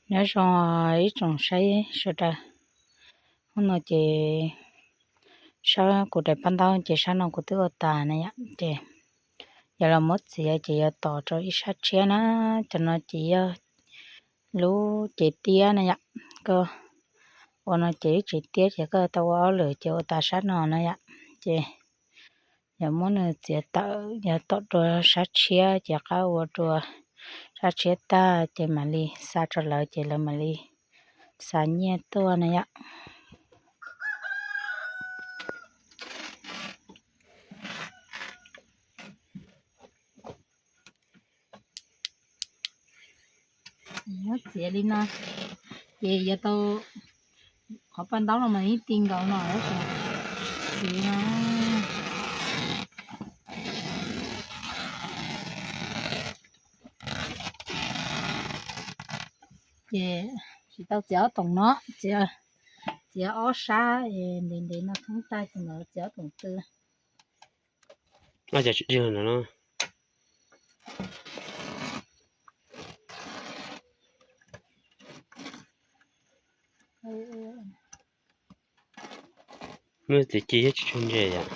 Nyob zoo ib tsoom saib sawv daws, hnub no ces sab kuv daim paj ntaub ces sab no kuv twb ua tas na yom, ces yog los muab txiav ces yuav tos rau ib sab tshiab na. Cov no ces yog lub cev tiab na yom, koj ua no ces ib tsev tiab ces koj tau ua ob lwm ces ua tas sab no na yom, ces yog muab nws txiav tawm yog tom rau sab tshiab ces qab ua rau sab tshiab tag ces mam li xa rau lawv ces lawv mam li xa nyiaj tuaj na yom. Muab txiav li no ces yuav tau qhov paj ntaub no mas ib ti nkaus no li no. Ces tsis tau txiav ob toom no, txiav ob sab ntev ntev no thoob tag ces mam txiav ob toom twg. Muab txiav ci thiab tsis tshua ntse yom.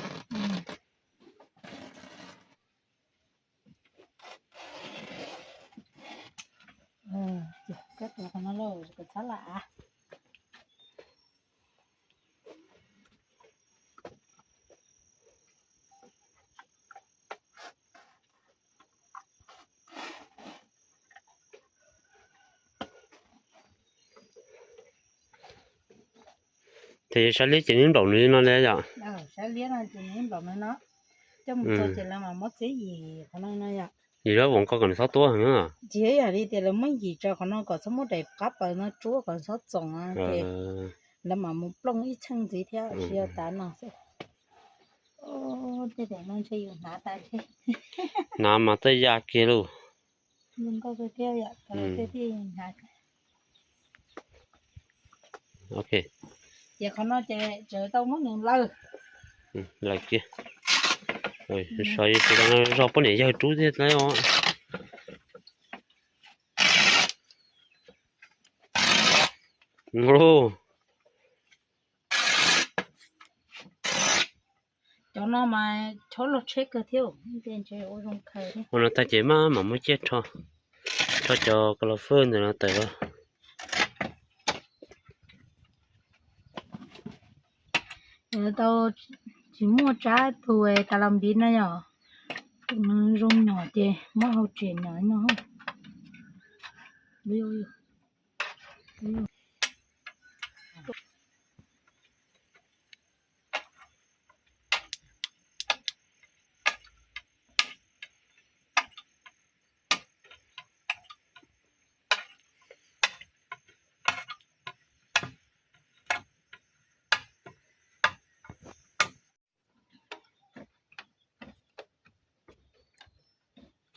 Ces sab liab ces neb nplaum nws li no li yom. Sab liab no ces neb nplaum nws no, coj mus tso ces lawv mam muab txiav yim qhov no no yom. Yim lawv voos ko kom nws txhob tuab heev na. Tsis yog li tias lawv muab yim tso qhov no kom txhob muab daim qab paws no tsuab kom txhob txoos ces lawv mam mus plooj ib txheej ntxiv thiab tsis yog tav no xwb. Tej daim no ntshe yus hnav tas ntshe. Hnav mas tej ya kiag lauj. Zoo nkauj kawg thiab yom, thiaj hnav. Ces qhov no ces tseem tau muab nws lawm. Lawm kiag. Zog poj niam yawg rub thiab os. Cov no mas chob log tsheb kawg thiab, ua no tag ces mam mam muab ciaj rho, rho cov ka la fwj ntawm no tawm los. Tau tsis muaj tsab tug tas los npiv no yom, tus no zoo nyom ces muab hau tsev nyom no.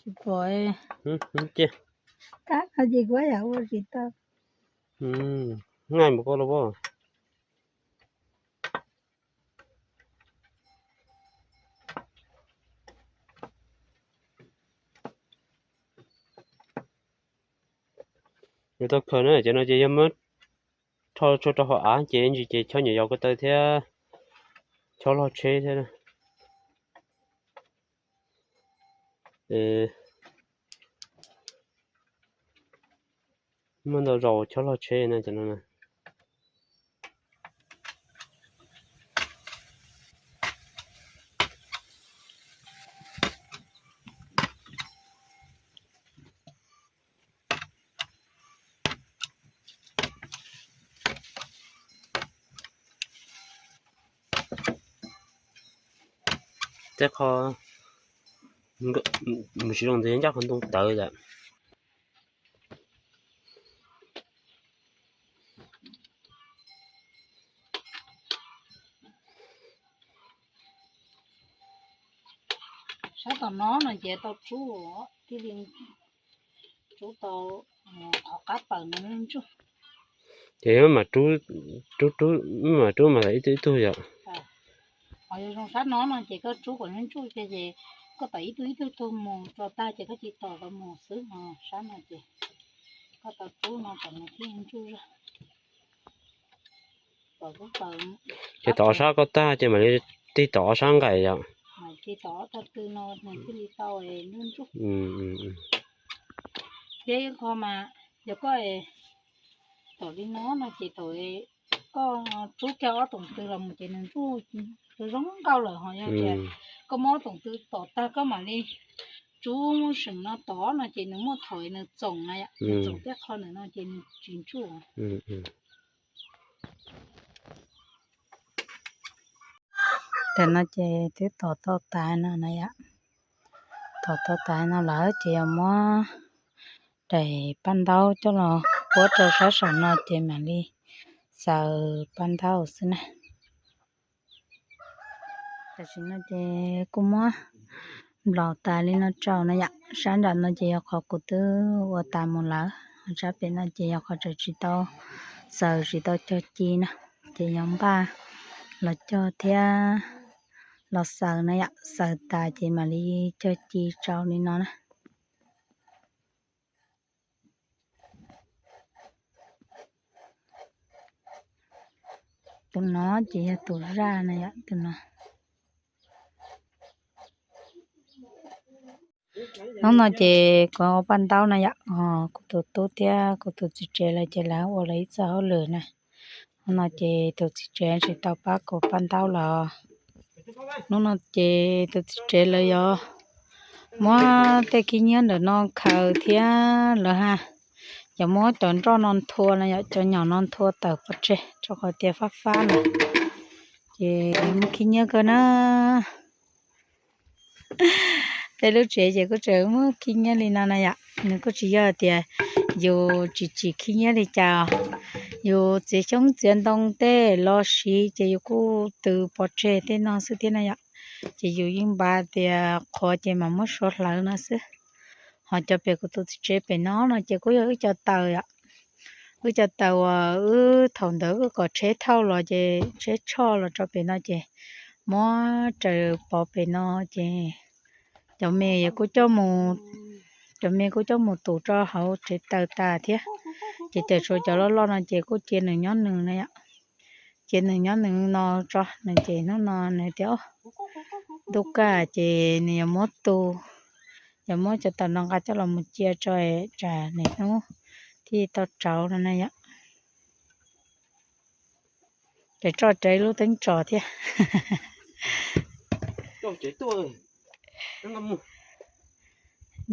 Tsis pom. Kab no ces kuv yam ua tsis tau. Nqaij mus koj los as. Nws tau khaws na, cov no ces yog muab rho tsua rau hauv av ces ntsis ces chob nyuam yaus ko taw thiab chob log tsheb thiab. Muaj ntau zaus chob log tsheb na cov no na. Tej qho mus tsis zoo ntxiv ncaj qhov ntoo tawv yom. Sab tom no no ces tau rub, tib li rub tau qhov qab paws no ntsuj. Ces mam rub, rub, rub, mam rub mas ib tug ib tug yom. Ho yog zoo sab no no ces koj rub kom ntsuj ces koj tom ib tug ib tug tug mus tso tag ces koj cia li tom kom mus xwb no sab no ces. Koj tau rub no kom nws thiaj ntsuj zog. Ces tom ob sab koj tag ces mam li tig tom ob sab nqaim yom. Ces tom ob tog tw no nws thiaj li tau ntsuj ntsuj. Thiab ib qho mas yog koj tom li no no ces thaum koj rub kiag ob toom tw los mus ces nws ntsuj zoo nkauj lawm. Ho yog tias koj muab ob toom tw tom tag koj mam li rub seem no tom no ces nws muaj thaum nws txoom na yom, nws txoom tej qho ntawm no ces nws tsis ntsuj. Tam no ces twb tom tau tas no na yom. Tom tau tas no lawm ces yog muab daim paj ntaub coj los puab rau sab saum no ces mam li xaws paj ntaub xwb na. Tam sim no ces kuj muab nplaum tas li no rau na yom. Sab nram no ces yog qhov kuv twb ua tas mus lawm, sab pem no ces yog qhov tseem tsis tau xaws tsis tau cog ci na, ces yog npaj los cog thiab los xaws na yom. Xaws tas ces mam li cog ci rau li no na. Tus no ces yog tus zaj na yom, tus no. Hnub no ces kuv ua paj ntaub na yom, kuv tus tub thiab kuv tus txiv tsev lawv ces lawv ua lawv ib txoj hauj lwm na. Hnub no ces tus txiv tsev tsis tau pab kuv paj ntaub los, hnub no ces tus txiv tsev lawv yog muab tej khib nyiab ntawm no khaws thiab lawv hais yog muab cov nroj no nthua no yom, cov nyom no nthua tawm pov tseg rau qhov tias fab fab lawm. Ces muab khib nyiab kawg na. Tej lub tsev ces kuj tseem muab khib nyiab li no na yom. Nws kuj tsis yog tias yus tsis tsim khib nyiab li cas, yus txiav xyoob txiav ntoo tej los siv ces yus kuj tws pov tseg tej no xwb thiab na yom. Ces yus yeej npaj tias qhuav ces mam muab suav hlawv no xwb. Ho cov pem kuv tus txiv tsev pem no no ces kuj yog wb cov taws yom. Wb cov taws uas wb thaum ntawd wb kom tsheb thauj los ces tsheb tshoj los rau pem no ces muab raws pov pem no ces cov me kuj coj mus, cov me kuj coj mus tus rau hauv tsev taws tas thiab. Ces tawm tshuav cov loj loj no ces kuj cia nws nyob nws no yom. Cia nws nyob nws no tso nws ces hnub no nws tias ntuj kaj ces nws yuav muab tu, yuav muab cov taws no nqa coj los mus cia tso tsam nws hnub thiaj tau rauv no na yom. Ces tso tsev lub teeb tso thiab.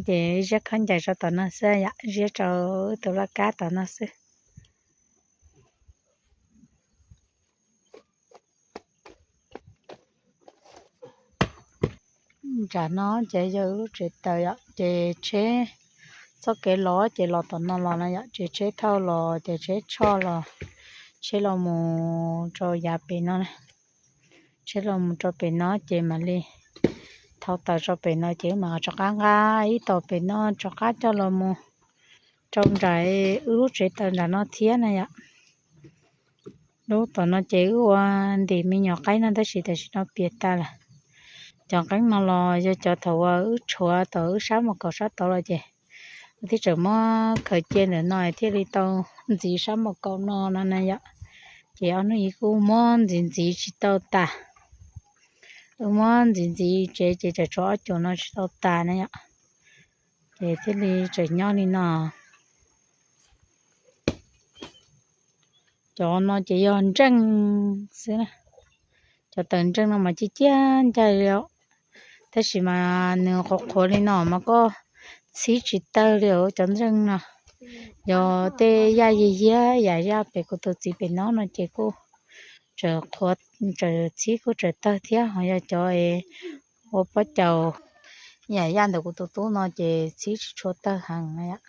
Ces ziab khaub ncaws rau tom no xwb yom, ziab rau tus laj kab tom no xwb. Nram no ces yog lub tsev taws yom, ces tsheb txoj kev los ces los tom no los no yom, ces tsheb thauj los ces tsheb tshoj los, tsheb los mus rau yav pem no na. Tsheb los mus rau pem no ces mam li thau taws rau pem no ces wb mam rov qab nqa ib tom pem no rov qab coj los mus rau nram wb lub tsev taws nram no thiab na yom. Lub tom no ces wb ua ntim me nyuam qaib no tab sis tam sim no piam tas lawm. Cov qeeb no los yog cov thaum uas wb tshuav tom wb sab mus kaum sab tod los ces wb thiaj tseem muab khaws cia ntawm no thiaj li tau ntxiv sab mus kaum no no na yom. Ces ob hnub ib kuj muab ntxiv ntxiv tsis tau tas. Wb muab ntxiv ntxiv tsev ces tseem tshuav ob cuam no tsis tau tas na yom. Ces thiaj li tseem nyob li no. Cov no ces yog ntseej xwb na. Cov taws ntseej no mas ciaj ciaj ncaj li, tab sis mas nws qhuav qhuav li no mas koj txhib tsis tawg li os cov ntseej no. Yog tej yaj yiag yiag yam yaj pem kuv tus txiv pem no no ces kuj tseem qhuav, tseem txhib kuj tseem tawg thiab, ho yog cov ua pob caus yam yaj ntawm kuv tus tub no ces txhib tsis tshua tawg heev na yom.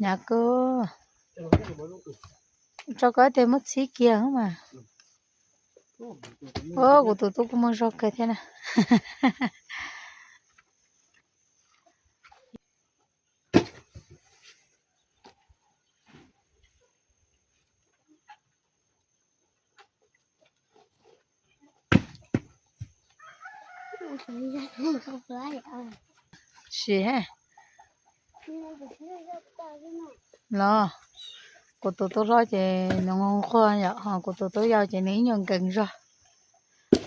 Nyab koj, tso koj tej muab txhib kiag mas. Ua kuv tus tub kuj muaj zog kawg thiab na. Sim, Los, kuv tus tub hlob ces nws nquag yom, ho kuv tus tub yau ces nws ib nyuag nkees zog.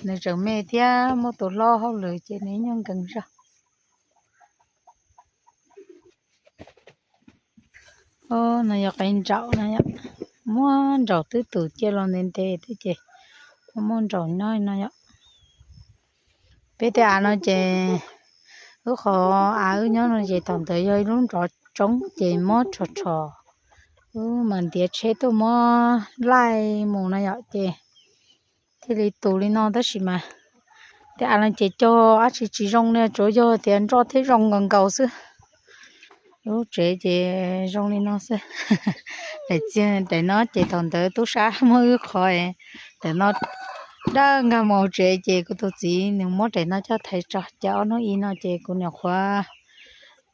Nws tseem me thiab muaj tus hlob hauj lwm ces nws ib nyuag nkees zog. No yog qe ntsaum no yom, muaj nraum twb tus cia los ntev ntev thiab ces muaj nraum nyob no yom. Peb tej av no ces wb qhov av wb nyob no ces thaum ntawd yog ib lub nrov tsoob ces muab rho rho, wb mam ntiav tsheb tuaj muab laij mus no yom ces thiaj li tus li no tab sis mas tej av no ces cog dab tsi tsis zoo li, tsuav yog tias nroj thiab zoo nkaus nkaus xwb. Lub tsev ces zoo li no xwb. Daim txiag daim no ces thaum ntawd tub sab muab wb qhov daim no dawb nkag mus tsev ces kuv tus txiv nws muab daim no coj thaiv tso, ces ob hnub i no ces kuv nyuam qhuav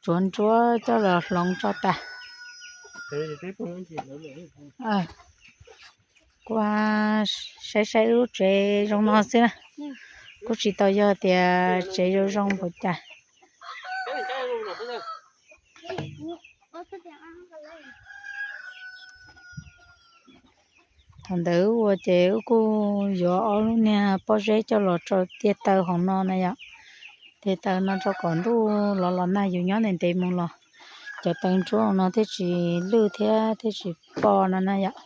tsuav nruab coj los hloov tso tas. Kuv saib saib wb lub tsev zoo no xwb na, kuj tsis tau yog tias tsev zoo zoo npaum cas. Thaum ntawd wb ua ces wb kuj yuav ob lub niag pob zeb coj los rau tiag taw hauv no na yom. Tiag taw no rau kom ntuj los los nag yus nyob ntev ntev mus los cov taw ntsuab no thiaj tsis lwj thiab thiaj tsis po no na yom.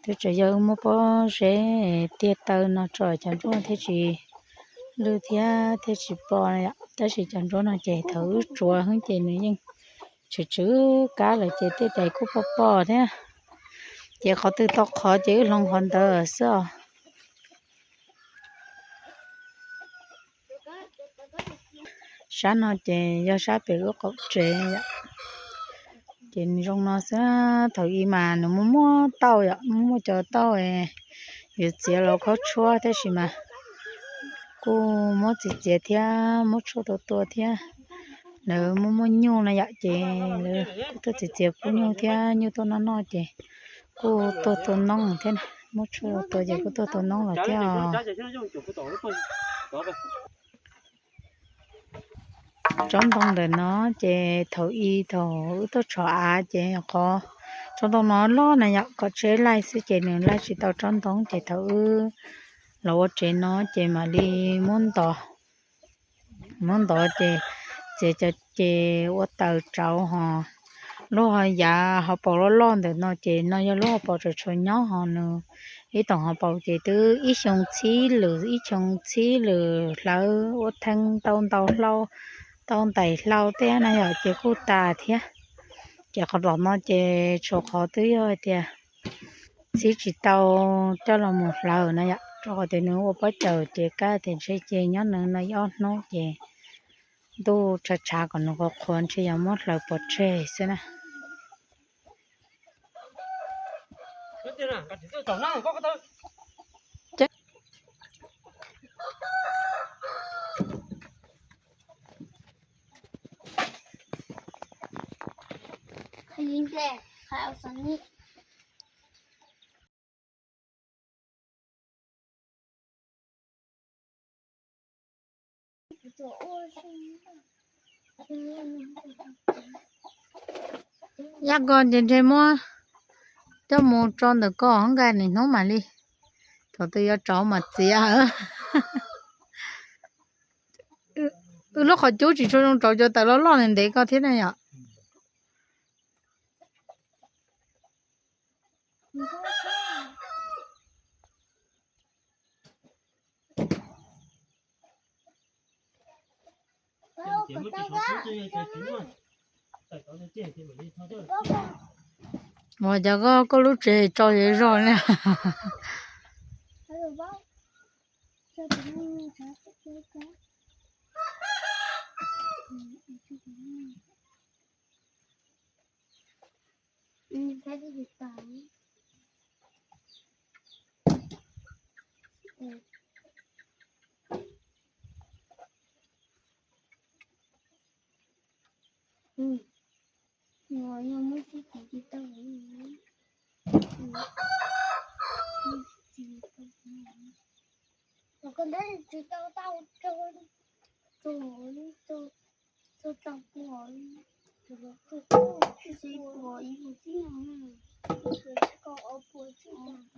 Twb tseem yog wb muab pob zeb tiag taw no rau cov ntsuab thiaj tsis lwj thiab thiaj tsis po yom. Tab sis cov ntsuab no ces thaum wb tsuav xwb ces nws yeej tsw tsw kab lawm ces tej tais kuj poj poj thiab. Ces qhov twg tau qhov ces wb hloov qhov ntawd xwb os. Sab no ces yog sab pem wb qaum tsev yom. Ces nws zoo no xwb, thaum i mas nws muaj muaj tauj yom, muaj muaj cov tauj yuav txiav los khaub tshuab tab sis mas kuj muab txiav txiav thiab muab tshuaj tua tua thiab. Lawv muaj muaj nyuj no yom, ces lawv kuj tuaj txiav txiav pub nyuj thiab nyuj tuaj noj noj ces kuj tuaj tua noob thiab, muab tshuaj tua ces kuj tuaj tua noob los thiab os. Tsob ntoo ntawm no ces thaum i thaum wb tuaj tshov av ces qhov tsob ntoo no loj na yom, kom tsheb laij xwb ces nws laij tsis tau tsob ntoo ces thaum wb los ua tsev no ces mam li muab ntov, muab ntov ces txiav cov ces ua taws rauv ho lub ho yav hauv paus loj loj ntawm no ces no yog lub hauv paus tseem tshuav nyob ho nws ib toom hauv paus ces twb ib xyoo txhib lwm ib xyoo txhib lwm hlawv ua theej tau ntau hlau, tau ntais hlau tej na yom ces kuj tas thiab. Ces qhov tom no ces tshuav qhov twb yog hais tias txhib tsis tau coj los mus hlawv na yom, rau qhov tias nws ua pob caws ces kab tias ntshe ces nyob nws no ib ob hnub ces ntuj tshav tshav kom nws qhuav qhuav ntshe yog muab hlawv pov tseg xwb na. Yaj ko ces ntshe muab coj mus tso ntawm ko nqa niaj hnub mam li, thaum twg yuav rauv mas txiav. Wb lub qhov cub tsis tshua zoo rauv cov taws loj loj ntev ntev ko thiab na yom. Ua cas koj koj lub tsev tso zog zog li. Tus los koj, tus ib puas ib puas tsib no, tus ib puas tsib, koj ob puas tsib.